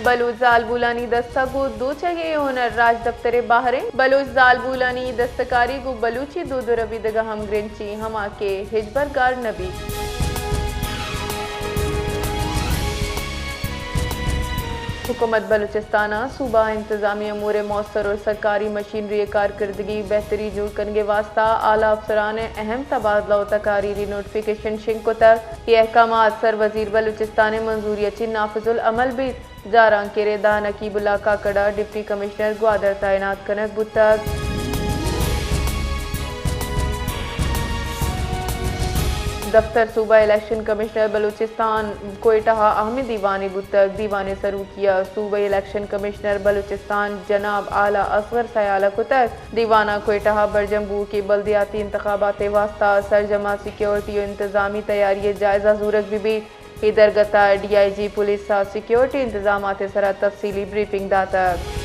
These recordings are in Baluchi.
بلوچ زالبولانی دستہ گوں دوچگ ءِ ہنر راجدپتر ءِ بہر اِنت۔ بلوچ زالبولانی دستکاری گوں بلوچی دود ءُ ربیدگ ءَ ہمگرنچی، ہما کہ ہچبر گار نہ بیت۔ حکومت بلوچستان ءَ صوبہ ءِ انتظامی امور ءِ موثر ءُ سرکاری مشینری ءِ کارکردگی بہتری جوڑ کنگ ءِ واستہ اعلی افسران ءِ اہم تبادلہ ءُ تقاریری نوٹیفکیشن شنگ کتگ۔ اے احکامات سر وزیر بلوچستان ءِ منظوری ءَ چہ نافذ العمل بیت۔ جارانکیر ءِ داں نقیب اللہ کاکڑ ءَ ڈپٹی کمشنر گوادر تعینات کنگ بوتگ۔ دفتر صوبہ الیکشن کمشنر بلوچستان کوئٹہ ءَ اہم دیوانے بوتگ۔ دیوان ءِ سروکی ءَ صوبہ الیکشن کمشنر بلوچستان جناب اعلی اصغر سیال ءَ کتگ۔ دیوان ءَ کوئٹہ ءَ برجم بوؤکیں بلدیاتی انتخابات ءِ واستہ سرجم ءَ سیکورٹی ءُ انتظامی تیاری ءِ جائزہ زورگ بہ بیت۔ اے درگت ءَ ڈی آئی جی پولیس ءَ سیکورٹی انتظامات ءِ سرا تفصیلی بریفنگ داتگ۔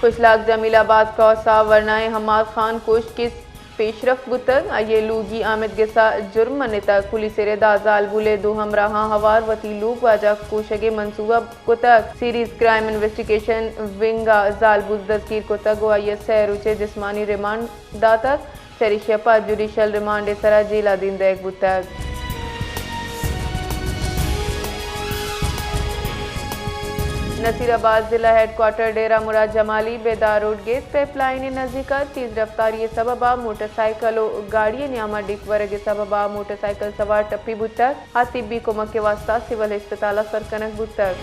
کشلاگ جمیل آباد کراس ءَ ورنائیں حماد خان کشت کیس پیشرفت بوتگ۔ آئی ءِ لوگی آمید گس ءَ جرم منتگ۔ پولیس ءِ رد ءَ زالبول ءِ دو ہمراہاں ہوار وتی لوگ واجہ کوشگ ءِ منصوبہ کتگ۔ سیریز کرائم انویسٹیگیشن ونگ ءَ زالبول دزگیر کتگ ءُ آئی ءَ سئے روچ ءِ جسمانی ریمانڈ داتگ۔ چریشی ءَ پد جوڈیشل ریمانڈ ءِ سرا جیل ءَ دیم دئیگ بوتگ۔ نصیر آباد ضلع ہیڈ کوارٹر ڈیرہ مراد جمالی بیدار روڈ گیس پائپ لائن ءِ نزیک ءَ تیز رفتاری ءِ سبب ءَ موٹر سائیکل ءُ گاڑی ءِ نیام ءَ ڈیک ورگ ءِ سبب ءَ موٹر سائیکل سوار ٹپی بوتگ۔ ءُ طبی کمک ءِ واستہ سول ہسپتال ءَ سر کنگ بوتگ۔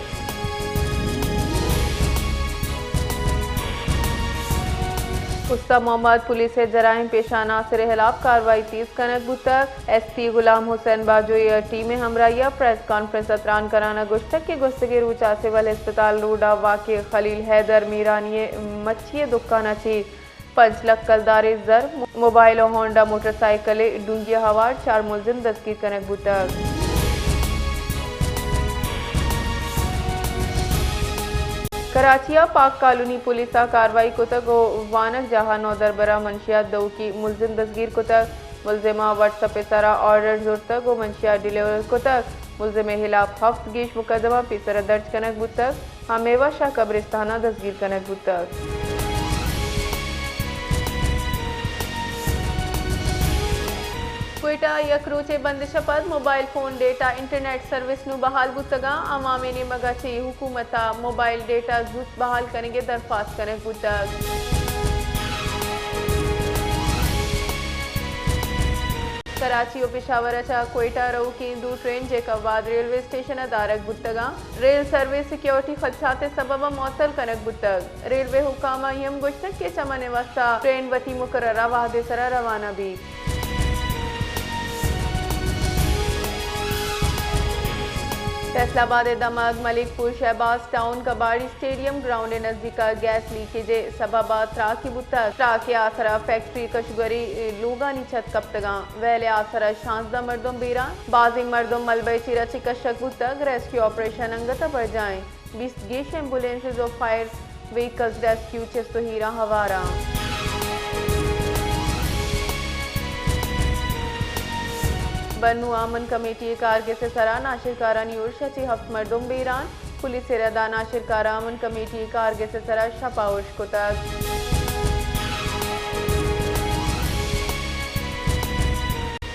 استان محمد پولیس ءِ جرائم پیشہ ناصر ءِ ہلاپ کاروائی تیز کنگ بوتگ۔ ایس پی غلام حسین باجوئی ءِ ٹیم ءِ ہمراہی ءَ پریس کانفرنس ءَ تران کنان ءَ گوشتگ کہ گوستگیں روچ ءَ سول ہسپتال روڈ ءَ واقع خلیل حیدر میرانی ءِ مچی ءِ دکان ءَ چہ پنچ لکھ کلدارے زر، موبائل ءُ ہونڈا موٹر سائیکلے ڈونگی ءَ ہوار چار ملزم دزگیر کنگ بوتگ۔ کراچی ءَ پاک کالونی پولیس ءَ کاروائی کتگ ءُ وانگجاہ ءَ نودربر ءَ منشیات دئوکی ملزم دزگیر کتگ۔ ملزم ءَ واٹس اپ ءِ سرا آرڈر زرتگ ءُ منشیات ڈیلیور کتگ۔ ملزم ءِ ہلاپ ہفت گیش مقدمہ پیسر ءَ درج کنگ بوتگ۔ ہمے وش ءَ قبرستان ءَ دزگیر کنگ بوتگ۔ کوئٹہ ءَ یک روچے بندش ءَ پد mobile phone data internet service نوں بحال بوتگ ءُ عوام ءِ نیمگ ءَ چہ حکومت ءَ موبائل ڈیٹا زوت بحال کنگ ءِ درخواست کنگ بوتگ۔ کراچی ءُ پشاور ءَ چہ کوئٹہ روکیں دو ٹرین جیکب آباد ریلوے اسٹیشن ءَ دارگ بوتگ اَنت۔ ریل سروس سیکیورٹی خدشات ءِ سبب ءَ معطل کنگ بوتگ۔ ریلوے حکام ءَ اے ہم گوشتگ کہ چمن ءِ واستہ ٹرین وتی مقررہ وہد ءِ سرا روانہ بیت۔ فیصل آباد ءِ دمگ ملک پور شہباز ٹاؤن کباڑی اسٹیڈیم گراؤنڈ ءِ نزیک ءَ گیس لیکیج ءِ سبب ءَ تراکے بوتگ۔ تراک ءِ آسر ءَ فیکٹری، کشگری لوگانی چھت کپتگ اَنت۔ ویل ءِ آسر ءَ شانزدہ مردم بیران، بازیں مردم ملبہ ءِ چیر ءَ چہ کشگ بوتگ۔ ریسکیو آپریشن انگت ءَ برجاہ اِنت۔ بیست گیش ایمبولینسز ءُ فائر وہیکلز ریسکیو چست ءُ ہیراں ہوار اَنت۔ بنوں ءَ امن کمیٹی ءِ کارگس ءِ سرا ناشرکارانی ارش ءَ چہ ہفت مردم بیران۔ پولیس ءِ رد ءَ ناشرکاراں امن کمیٹی ءِ کارگس ءِ سرا شپ ءَ ارش کتگ۔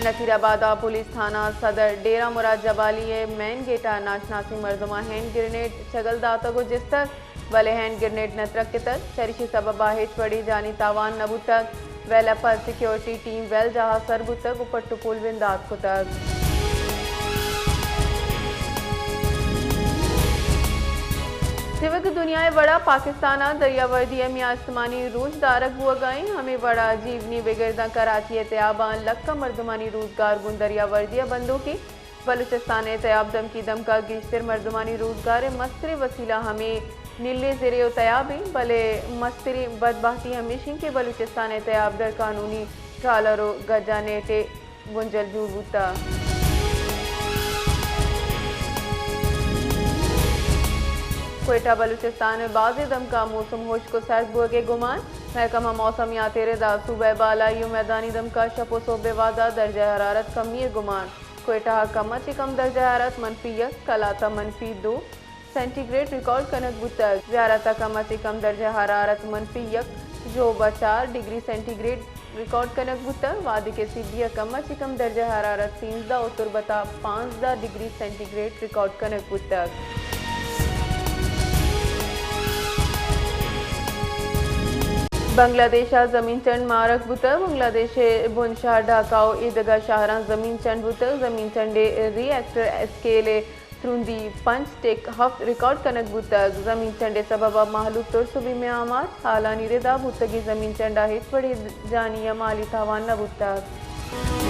نصیر آباد ءَ پولیس تھانہ صدر ڈیرہ مراد جبالی ءِ مین گیٹ ءَ ناشناسیں مردماں ہینڈ گرنیڈ چگل داتگ ءُ جستگ، بلے ہینڈ گرنیڈ نہ ترکتگ۔ چریشی سبب ءَ ہچ وڑیں جانی تاوان نہ بوتگ۔ ویل ءَ پد سیکیورٹی ٹیم ویل جاہ ءَ سر بوتگ ءُ پٹ ءُ پول بندات کتگ۔ تیوک دنیا ءِ وڑ ءَ پاکستان ءَ دریاوردی ءِ میان استمانی روچ دارگ بوگ ءَ اِنت۔ ہمے وڑ ءَ جیونی بگر داں کراچی ءِ تیاب ءَ لکاں مردمانی روزگار گوں دریاوردی ءَ بندوک اِنت۔ بلوچستان ءِ تیاب دمکی دمک ءَ گیشتر مردمانی روزگار ءِ مستریں وسیلہ ہمے نیلیں زرے ءُ تیاب اِنت، بلے مستریں بدبہتی ہمیش اِنت کہ بلوچستان ءِ تیاب در قانونی ٹرالر ءُ گجا نیٹ ءِ بنجل جوڑ بوتگ۔ کوئٹہ، بلوچستان ءِ بازیں دمک ءَ موسم ہشک ءُ سرد بوگ ءِ گمان۔ محکمہ موسمیات ءِ رد ءَ صوبہ ءِ بالائی ءُ میدانی دمک ءَ شپ ءُ سہب ءِ وہد ءَ درجہ حرارت کمی ءِ گمان۔ کوئٹہ ءَ کم ءَ چہ کم درجہ حرارت منفی یک، قلات ءَ منفی دو سینٹی گریڈ ریکارڈ کنگ بوتگ۔ زیارت ءَ کم ءَ چہ کم درجہ حرارت منفی یک، ژوب ءَ چار ڈگری سینٹی گریڈ ریکارڈ کنگ بوتگ، وھدے کہ سبی ءَ کم ءَ چہ کم درجہ حرارت سیزدہ ءُ تربت ءَ پانزدہ ڈگری سینٹی گریڈ ریکارڈ کنگ بوتگ۔ بنگلہ دیش ءَ زمین چنڈ مارگ بوتگ۔ بنگلہ دیش ءِ بن شہر ڈھاکہ ءُ ایدگہ شہراں زمین چنڈ بوتگ۔ زمین چنڈ ءِ ری ایکٹر اسکیل ءِ ترندی پنچ ٹک ہفت ریکارڈ کنگ بوتگ۔ زمین چنڈ ءِ سبب ءَ مہلوک ترس ءُ بیم ءِ آماچ۔ ہالانی رد ءَ بوتگیں زمین چنڈ ءَ ہچ وڑیں جانی یا مالی تاوان نہ بوتگ۔